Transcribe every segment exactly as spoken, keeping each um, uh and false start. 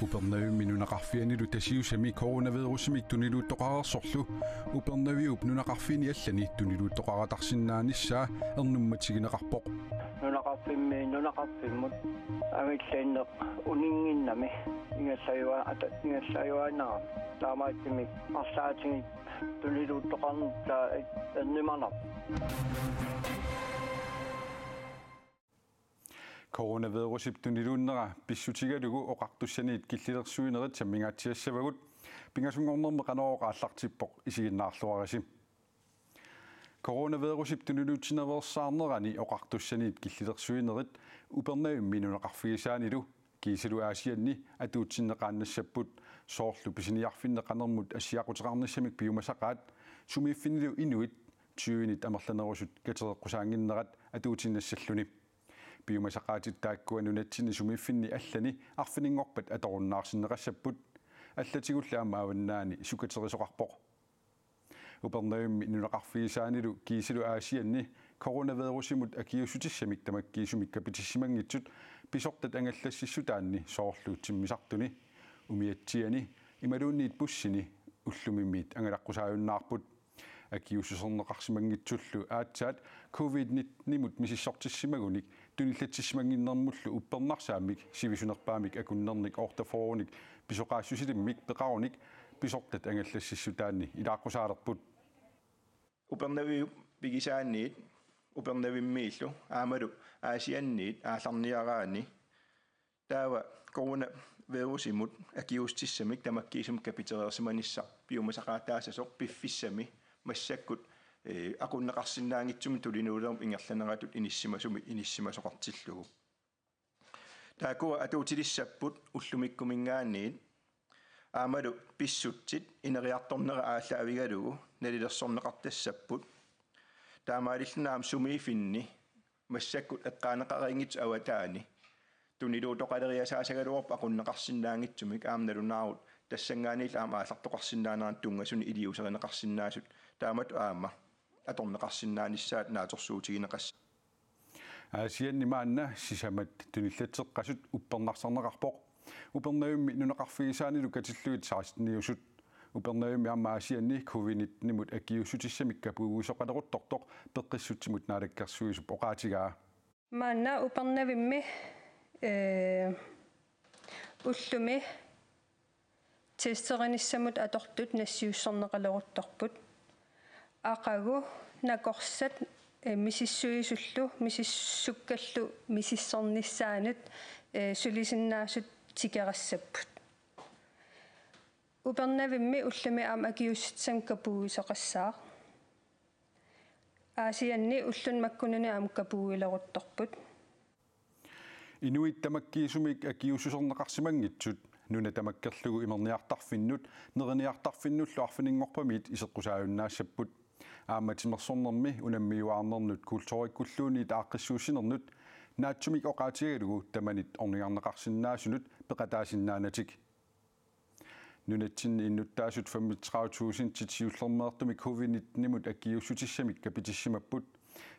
Upernavimmi nunaqarfianilu Tasiusami coronavirusimik tuniluuttoqareersorlu Upernaviup nunaqarfiini allani tuniluuttoqaratarsinnaanissaa ernummatigineqarpoq. Nunaqarfimmi nunaqarfimmut angallanneq uninnginnami ingerlajua-, ata-, ingerlajuaannarami. Taamaattumik arlaatigut tuniluuttoqarnissaa ernumanarpoq. Coronavirusip tuniluunnera pissutigalugu oqartussaniit killilersuinerit sammingaatsiassavagut, pingasunngornermi Qanorooq aallartippoq, isiginnaarluarisi. Coronavirusip tuniluutsinaveersaarnerani oqartussaniit killilersuinerit Upernavimmi nunaqarfigisaanilu kiisalu Aasianni atuutsinneqaannassapput, soorlu pisiniarfinni qanermut assiaquteqarnissamik piumasaqaat, sumiiffinnilu inuit tyvenit amerlanerusut katereqqusaannginnerat atuutinnassalluni. Piumasaqaatit taakkua nunatsinni sumiiffinni allani arfininngorpat atorunnaarsinneqassapput, allatigulli aamma avannaani sukaterisoqarpoq. Upernavimmi nunaqarfigisaanilu kiisalu Aasianni coronavirusimut akiuussutissamik tamakkiisumik kapitissimanngitsut pisortat angallassissutaanni, soorlu timmisartuni, umiatsiani imaluunniit bussini ullumimmiit angalaqqusaajunnaarput. Akiuussuserneqarsimanngitsullu aatsaat covid nitten-imut misissortissimagunik tunillatsissimannginnermullu uppernarsaammik sivisunerpaamik akunnernik otteogfyrrenik pisoqaassusilimmik peqarunik pisortat angallassissutaanni ilaaqqusaalerput. Upernaviup pigisaaniit Upernavimmiillu aammalu Aasianniit aallarniaraanni taava coronavirusimut akiuussutissamik tamakkiisumik kapitereersimanissaq piumasaqaataassasoq piffissami massakkut, ee, aqunneqarsinnaanngitsumik tuniluunermut ingerlaneratut inissimasumik inissimasoqartillugu. Taakkua atuutilissapput ullumikkuminngaanniit, aammalu pissutsit ineriartornera aallaavigalugu nalilersorneqartassapput. Taamaalilluni aamma sumiiffinni massakkut eqqaaneqareerinngitsut avataani tuniluuttoqaleriasaasagaluarput aqunneqarsinnaanngitsumik, aamma nalunaarut tassanngaanniillu aamma aallartoqarsinnaanerannut tunngasunik iliuuserineqarsinnaasut taamatut aamma atorneqarsinnaanissaat naatsorsuutigineqassaaq. Aasianni maanna sisamat tunillatseqqasut uppernarsarneqarpoq. Upernavimmi nunaqarfigisaanilu katillugit seksteniusut. Upernavimmi aamma Aasianni covid nitten-imut akiuussutissamik kapuuisoqaleruttortoq Peqqissutsimut Naalakkersuisup oqaatigaa. Maanna Upernavimmi, ee, ullumi testerinissamut atortut nassiussorneqaleruttorput. Aqagu nakorsat, ee, misissuisullu, misissukkallu misissornissaannut, ee, sulisinnaasut tikerassapput. Upernavimmi ullumi aamma akiuussutissamik kapuuisoqassaaq. Aasianni ulluni makkunani aamma kapuuileruttorput. Inuit tamakkiisumik akiuussuserneqarsimanngitsut nuna tamakkerlugu imerniartarfinnut neriniartarfinnullu arfininngorpamiit iseqqusaajunnaassapput. Aamma timersornermi unammiuaarnernut kulturikkulluunniit aaqqissuussinernut naatsumik oqaatigalugu tamanit ornigarneqarsinnaasunut peqataasinnaanatik. Nunatsinni innuttaasut femogtredive tusindit siullermeertumik covid nitten-imut akiuussutissamik kapitissimapput.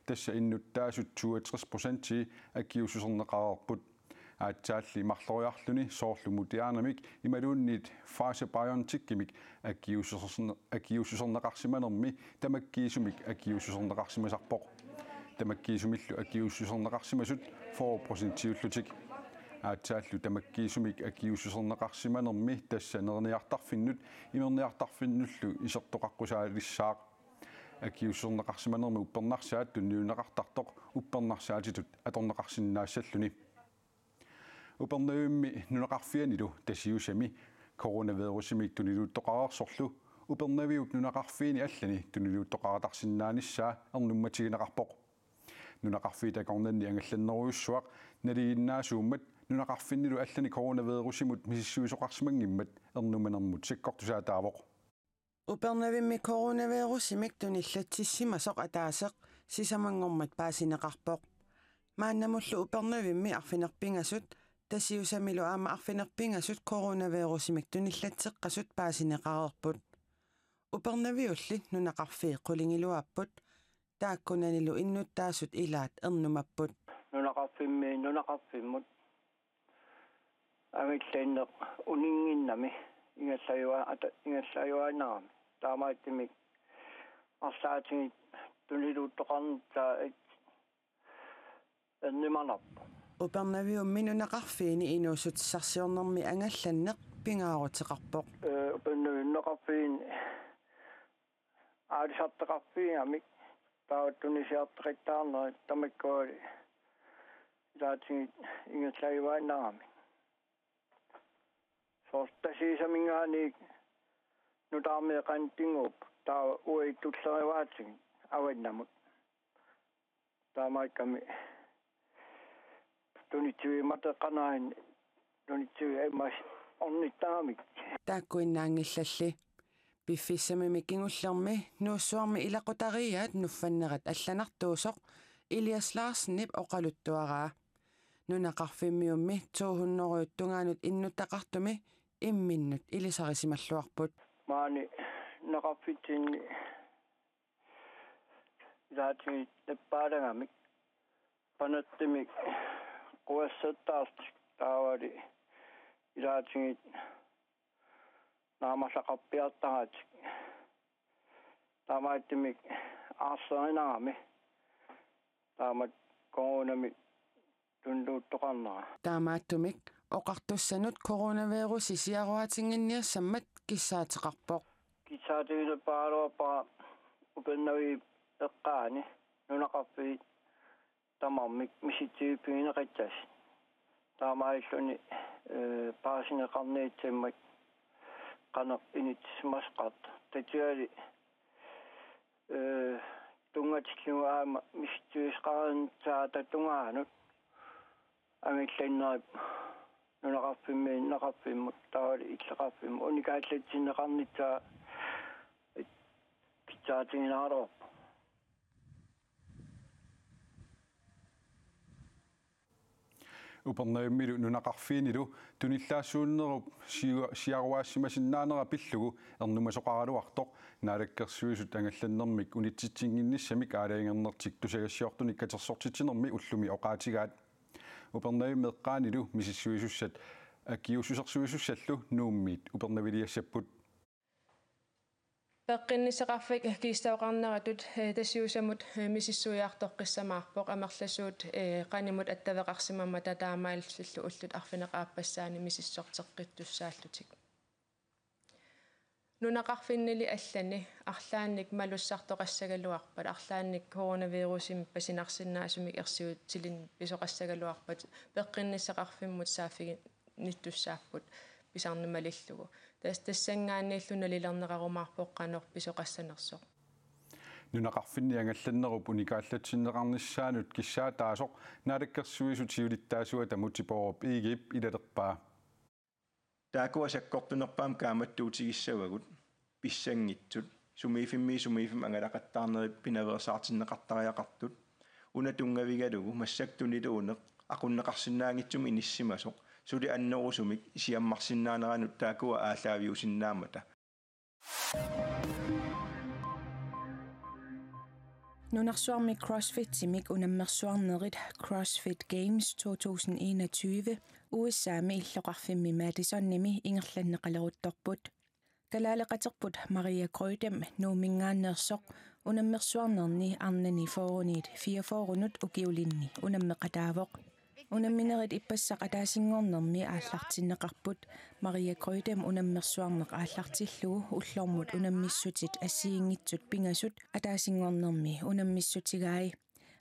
Tassa innuttaasut toogtres procenti akiuussuserneqareerput. Aatsaalli marloriarluni soorlu Modernamik imaluunniit Pfizer-BioNTechimik akiuussusersorne-, akiuussuserneqarsimanermi tamakkiisumik akiuussuserneqarsimasarpoq. Tamakkiisumillu akiuussuserneqarsimasut fyrre procentiullutik. Aatsaallu tamakkiisumik akiuussuserneqarsimanermi, tassa neriniartarfinnut imerniartarfinnullu, isertoqaqqusaalissaaq. Akiuussuserneqarsimanermi uppernarsaat tunniunneqartartoq uppernarsaatitut atorneqarsinnaassalluni. Upernavimmi nunaqarfianilu Tasiusami coronavirusimik tuniluuttoqareersorlu Upernaviup nunaqarfiini allani tuniluuttoqaratarsinnaanissaa ernummatigineqarpoq. Nunaqarfiit akornanni angallannerujussuaq nalinginnaasuummat nunaqarfinnilu allani coronavirusimut misissuisoqarsimanngimmat ernumanermut sakkortusaataavoq. Upernavimmi coronavirusimik tunillatsissimasoq ataaseq sisamanngormat paasineqarpoq. Maannamullu Upernavimmi arfineq-pingasut, Tasiusamilu aamma arfineq-pingasut coronavirusimik tunillatseqqasut paasineqareerput. Upernaviulli nunaqarfii qulingiluaapput, taakkunanilu innuttaasut ilaat ernumapput. Nunaqarfimmi nunaqarfimmut Angallanneq uninnginnami ingerlajua-, ata-, ingerlajuaannarami. Taamaattumik arlaatigut tuniluuttoqarnissaa ernumanarpoq. Upernaviummi nunaqarfiini inuussutissarsiornermi angallanneq pingaaruteqarpoq. Ee, Upernaviup nunaqarfiini aalisartoqarfigigamik taava tunisiartoqattaarnerit tamakkuali ilaatigut ingerlajuaannarami. Soorlu Tasiusaminngaanniit nutaarmi qanittunnguupput, taava uagut tullerivaatigut avannamut. Taamaakkami tunitsiviumateqqanaain tunitsiviup immaqa ornittaramik. Taakkuinnaanngillalli. Piffissamimi kingullermi Nuussuarmi ilaqutariiaat nuffannerat allanartuusoq Elias Larsenip oqaluttuaraa. Nunaqarfimmiummi to hundrede tungaanut innuttaqartumi imminnut ilisarisimalluarput. Maani nunaqarfitsinni ilaatigut nappaalagamik panertumik quassertaartik taavali ilaatigut naamerlaqarpiartaratik. Taamaattumik aarserinarami taamatut coronamik tuniluuttoqarnera. Taamaattumik oqartussanut coronavirusi siaruaatinnginniassammat kissaateqarpoq. Kissaatigilerparaluarpara Upernaviup eqqaani nunaqarfiit tamarmik misissuiffigineqassasut. Taamaalilluni, ee, paasineqarniassammat qanoq inissisimasoqartoq. Tatiali, ee, tunngatillugu aamma misissuisoqarnissaata tungaanut angallannerup nunaqarfimmiit nunaqarfimmut taavali illoqarfimmut unikaallatsinneqarnissaa kissaatiginaaraluarpoq. Upernavimmilu nunaqarfiinilu tunillaassuunnerup siua-, siaruaassimasinnaanera pillugu ernumasoqaraluartoq Naalakkersuisut angallannermik unitsitsinnginnissamik aalajangernertik tusagassiortunik katersortitsinermi ullumi oqaatigaat. Upernavimmi eqqaanilu misissuisussat akiuussusersuisussallu Nuummiit upernaviliassapput. Peqqinnissaqarfik kiisalu oqarneratut, eh, Tasiusamut, eh, misissuiartoqqissamaarpoq amerlasuut, eh, qanimut attaveqarsimammata taamaalillullu ullut arfineq-aappassaanni misissorteqqittussaallutik. Nunaqarfinnili allani arlaannik malussartoqassagaluarpat, arlaannik coronavirusimik pasinarsinnaasumik ersiutilimmik pisoqassagaluarpat, peqqinnissaqarfimmut saaffiginnittussaapput pisarneq malillugu. Tas-, tassanngaanniillu nalilerneqarumaarpoq qanoq pisoqassanersoq. Nunaqarfinni angallannerup unikaallatsinneqarnissaanut kissaataasoq Naalakkersuisut siulittaasuata Múte Bourup Egedep ilalerpaa. Taakkua sakkortunerpaamik kaammattuutigissavagut, pissanngitsut, sumiiffimmiit sumiiffimmi angalaqattaarnerit pinaveersaartinneqartariaqartut, una tunngavigalugu massakkut tuniluuneq aqunneqarsinnaanngitsumik inissisimasoq, suli annerusumik siammarsinnaaneranut taakkua aallaaviusinnaammata. Nunarsuarmi CrossFitimik unammersuarnerit CrossFit Games to tusind enogtyve U S A-mi illoqarfimmi Madisonimi ingerlanneqaleruttorput. Kalaaleqaterput Maria Grødem Nuumminngaanneersoq unammersuarnerni arnani fyrreniit fireogfyrrenut ukiulinni unammeqataavoq. Unamminerit ippassaq ataasinngornermi aallartinneqarput. Maria Grødem unammersuarneq aallartillugu ullormut unammissutit assigiinngitsut pingasut ataasinngornermi unammissutigai.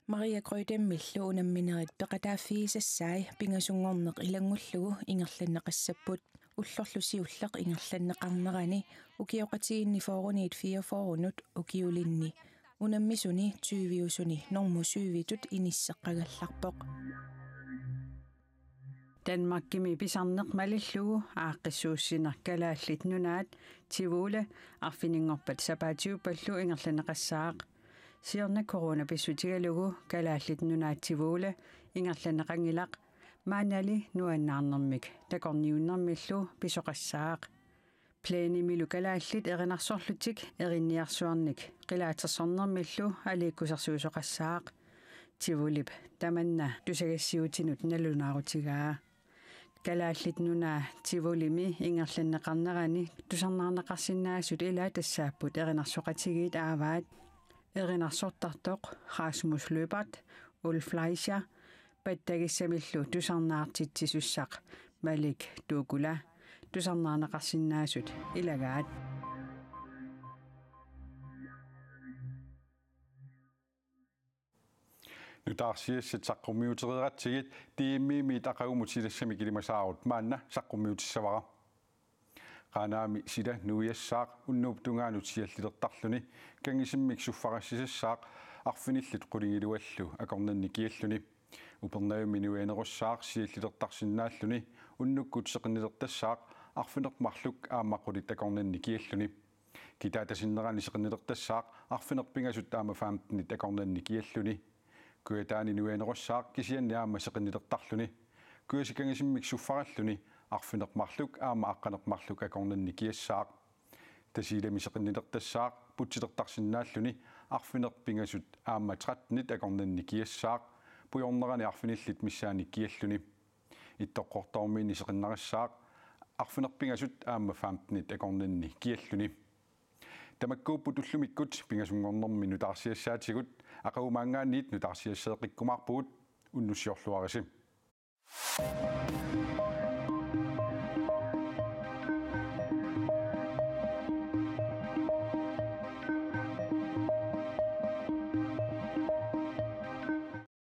Maria Grødemillu unamminerit peqataaffigisassai pingasunngorneq ilanngullugu ingerlanneqassapput. Ullorlu siulleq ingerlanneqarnerani ukioqatigiinni fyrreniit fireogfyrrenut ukiulinni unammisuni tyviusuni normu syvitut inisseqqagallarpoq. Danmarkimi pisarneq malillugu aaqqissuussineq Kalaallit Nunaat Tivoli arfininngorpat sapaatiuppallu ingerlanneqassaaq. Siorna corona pissutigalugu Kalaallit Nunaat Tivoli ingerlanneqanngilaq, maannali nuannaarnermik takorniunnermillu pisoqassaaq. Planimilu kalaallit erinarsorlutik erinniarsuarnik qilaatersornermillu aliikkusersuisoqassaaq. Tivolip tamanna tusagassiuutinut nalunaarutigaa. Kalaallit Nunaat Tivolimi ingerlanneqarnerani tusarnaarneqarsinnaasut ilaat tassaapput erinarsoqatigiit aavaat erinarsortartoq Rasmus Lyberth, Ulf Fleischer, pattagissamillu tusarnaartitsisussaq Malik Tuukula. Tusarnaarneqarsinnaasut ilagaat. Nutaarsiassat saqqummiutereeratsigit D M-imiit aqagumut silassamik ilimasaarut maanna saqqummiutissavara. Qaanaami sila nuiassaaq unnuup tungaanut siallilertarluni, kangisimmik suffarassisassaaq arfinillit qulingiluallu akornanni kialluni. Upernavimmi nuianerussaaq siallilertarsinnaalluni, unnukkut seqinnilertassaaq arfineq-marluk aamma qulit akornanni kialluni. Kitaata sinnerani seqinnilertassaaq arfineq-pingasut aamma femtenit akornanni kialluni. Kujataani nuianerussaaq kisianni aamma seqinnilertarluni. Kujasi kangisimmik suffaralluni arfineq-marluk aamma aqqaneq-marluk akornanni kiassaaq. Tasiilami seqinnilertassaaq putsilertarsinnaalluni arfineq-pingasut aamma trettenit akornanni kiassaaq, pujornerani arfinillit missaanni kialluni. Ittoqqortoormiini seqinnarissaaq arfineq-pingasut aamma femtenit akornanni kialluni. Tamakkuupput ullumikkut pingasunngornermi nutaarsiassaatigut, aqagumaanngaanniit nutaarsiasseeqqikkumaarpugut, unnussiorluarisi.